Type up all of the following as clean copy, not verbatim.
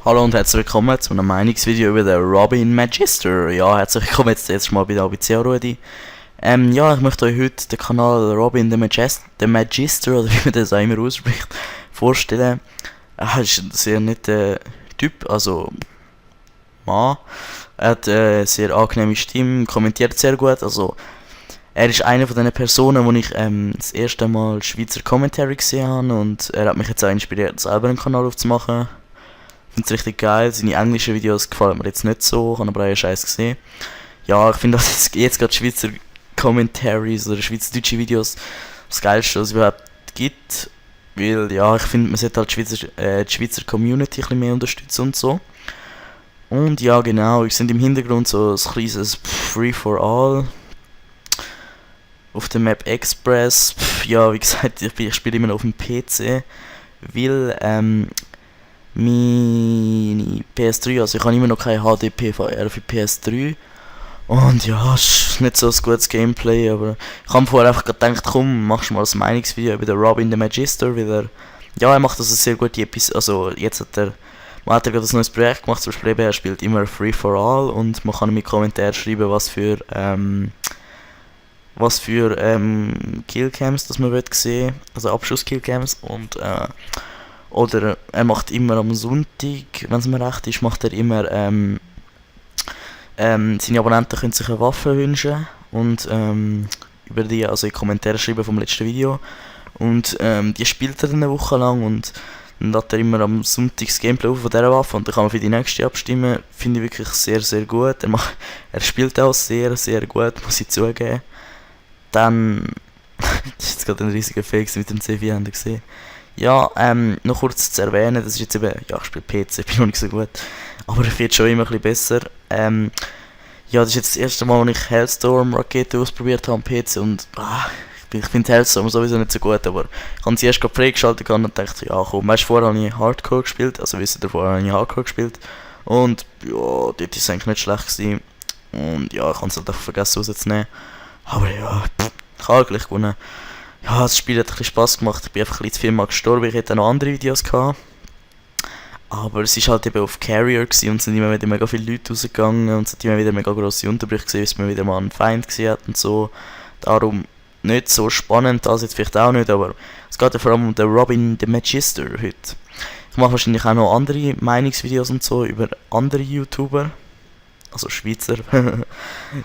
Hallo und herzlich willkommen zu einem Meinungsvideo über den Robin Magister. Ja, herzlich willkommen jetzt mal bei der ABC Rudi. Ja, ich möchte euch heute den Kanal Robin the Magister, oder wie man das auch immer ausspricht, vorstellen. Er ist ein sehr netter Typ, also Mann. Er hat eine sehr angenehme Stimme, kommentiert sehr gut, also er ist eine von den Personen, wo ich das erste Mal Schweizer Commentary gesehen habe, und er hat mich jetzt auch inspiriert, selber einen Kanal aufzumachen. Ich finde es richtig geil, seine englischen Videos gefallen mir jetzt nicht so, ich habe aber auch einen Scheiß gesehen. Ja, ich finde, dass jetzt gerade Schweizer Commentaries oder schweizerdeutsche Videos das Geilste, was es überhaupt gibt. Weil, ja, ich finde, man sollte halt die Schweizer Community ein bisschen mehr unterstützen und so. Und ja, genau, ich sind im Hintergrund so ein kleines Free for All auf der Map Express. Ja, wie gesagt, ich spiele immer noch auf dem PC, weil meine PS3, also ich habe immer noch kein HDPVR für PS3. Und ja, es ist nicht so ein gutes Gameplay, aber ich habe vorher einfach gedacht, komm, machst du mal ein Meinungsvideo über den Robin the Magister, weil er macht das eine sehr gute Episode, also jetzt man hat gerade ein neues Projekt gemacht, zum Beispiel er spielt immer Free for All, und man kann in die Kommentare schreiben, was für Killcams das man sehen will, also Abschuss-Killcams, und oder er macht immer am Sonntag, wenn es mir recht ist, macht er immer seine Abonnenten können sich eine Waffe wünschen und über die, also in die Kommentare schreiben vom letzten Video, und die spielt er dann eine Woche lang, und dann lädt er immer am Sonntag das Gameplay auf von dieser Waffe, und dann kann man für die nächste abstimmen. Finde ich wirklich sehr, sehr gut. Er spielt auch sehr, sehr gut, muss ich zugeben. Dann das ist jetzt gerade ein riesiger Fake mit dem C4, habt ihr gesehen. Ja, noch kurz zu erwähnen, das ist jetzt eben, ja, ich spiele PC, bin noch nicht so gut, aber ich werde schon immer ein bisschen besser. Ja, das ist jetzt das erste Mal, als ich Hellstorm-Rakete ausprobiert habe am PC, und ich finde Hellstorm sowieso nicht so gut, aber ich habe sie erst gerade freigeschaltet und dachte, ja komm, weißt du, vorher habe ich Hardcore gespielt, also wisst ihr, vorher habe ich Hardcore gespielt, und ja, dort war es eigentlich nicht schlecht gewesen, und ja, ich habe es halt einfach vergessen rauszunehmen, aber ja, ich habe halt gleich gewonnen. Ja, das Spiel hat ein bisschen Spass gemacht, ich bin einfach ein bisschen zu viel mal gestorben, ich hätte noch andere Videos gehabt. Aber es war halt eben auf Carrier gewesen, und es sind immer wieder mega viele Leute rausgegangen, und es hat immer wieder mega grosse Unterbrüche gesehen, bis man wieder mal einen Feind gesehen hat und so. Darum nicht so spannend, das jetzt vielleicht auch nicht, aber es geht ja vor allem um den Robin the Magister heute. Ich mache wahrscheinlich auch noch andere Meinungsvideos und so über andere YouTuber. Also Schweizer.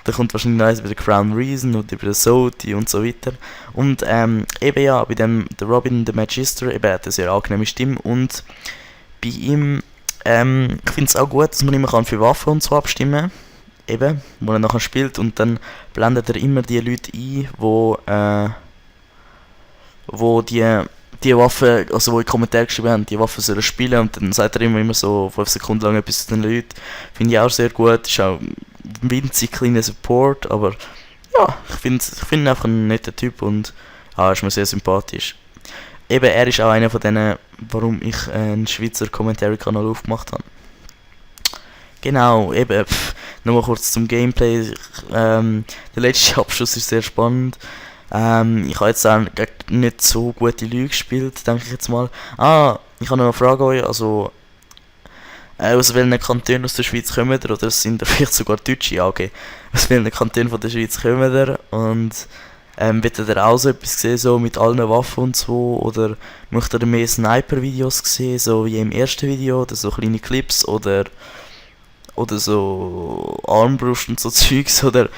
Da kommt wahrscheinlich noch eins über den Crown Reason oder über den Soti und so weiter. Und eben ja, bei dem der Robin the Magister, eben hat eine sehr angenehme Stimme, und bei ihm, ich finde es auch gut, dass man immer für Waffen und so abstimmen kann. Eben, wo er nachher spielt, und dann blendet er immer die Leute ein, wo die Waffe, also wo in die Kommentare geschrieben haben, die Waffe sollen spielen, und dann sagt er immer so 5 Sekunden lang etwas zu den Leuten. Finde ich auch sehr gut, ist auch ein winzig kleiner Support, aber ja, ich finde ihn einfach ein netter Typ, und ja, ist mir sehr sympathisch. Eben, er ist auch einer von denen, warum ich einen Schweizer Commentary-Kanal aufgemacht habe. Genau, eben, nochmal kurz zum Gameplay. Der letzte Abschluss ist sehr spannend. Ich habe jetzt auch nicht so gute Leute gespielt, denke ich jetzt mal. Ich habe noch eine Frage an euch, also aus welchen Kantonen aus der Schweiz kommen ihr, oder sind ihr vielleicht sogar Deutsche? Ja, okay. Aus welchen Kantonen von der Schweiz kommen ihr, und wollt ihr auch so etwas sehen, so mit allen Waffen und so, oder möchtet ihr mehr Sniper-Videos sehen, so wie im ersten Video, oder so kleine Clips, oder so Armbrust und so Zeugs, oder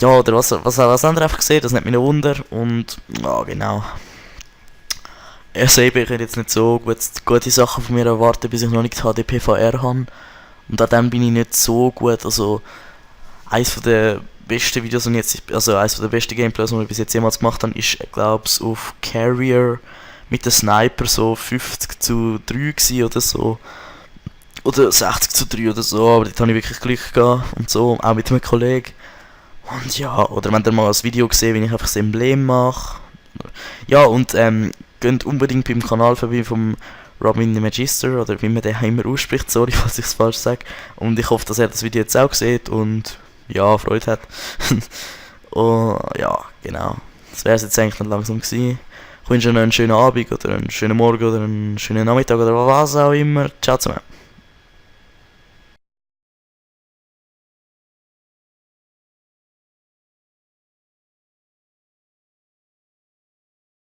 was habt ihr einfach gesehen, das nimmt mich ein Wunder, und ja, genau. Also eben, ich hätte jetzt nicht so gute Sachen von mir erwarten, bis ich noch nicht HDPVR habe, und an dem bin ich nicht so gut, also eines der besten Videos, und jetzt, also eines der besten Gameplays, die wir bis jetzt jemals gemacht haben, ist, glaube ich, auf Carrier mit dem Sniper so 50:3 gewesen oder so. Oder 60:3 oder so, aber dort habe ich wirklich Glück gehabt und so, auch mit einem Kollegen. Und ja, oder wenn ihr mal ein Video gesehen, wie ich einfach das Emblem mache. Ja, und geht unbedingt beim Kanal vorbei vom Robin the Magister, oder wie man den immer ausspricht, sorry, falls ich es falsch sage. Und ich hoffe, dass er das Video jetzt auch sieht und ja, Freude hat. Und ja, genau. Das wäre es jetzt eigentlich nicht langsam gewesen. Ich wünsche euch noch einen schönen Abend oder einen schönen Morgen oder einen schönen Nachmittag oder was auch immer. Ciao zusammen.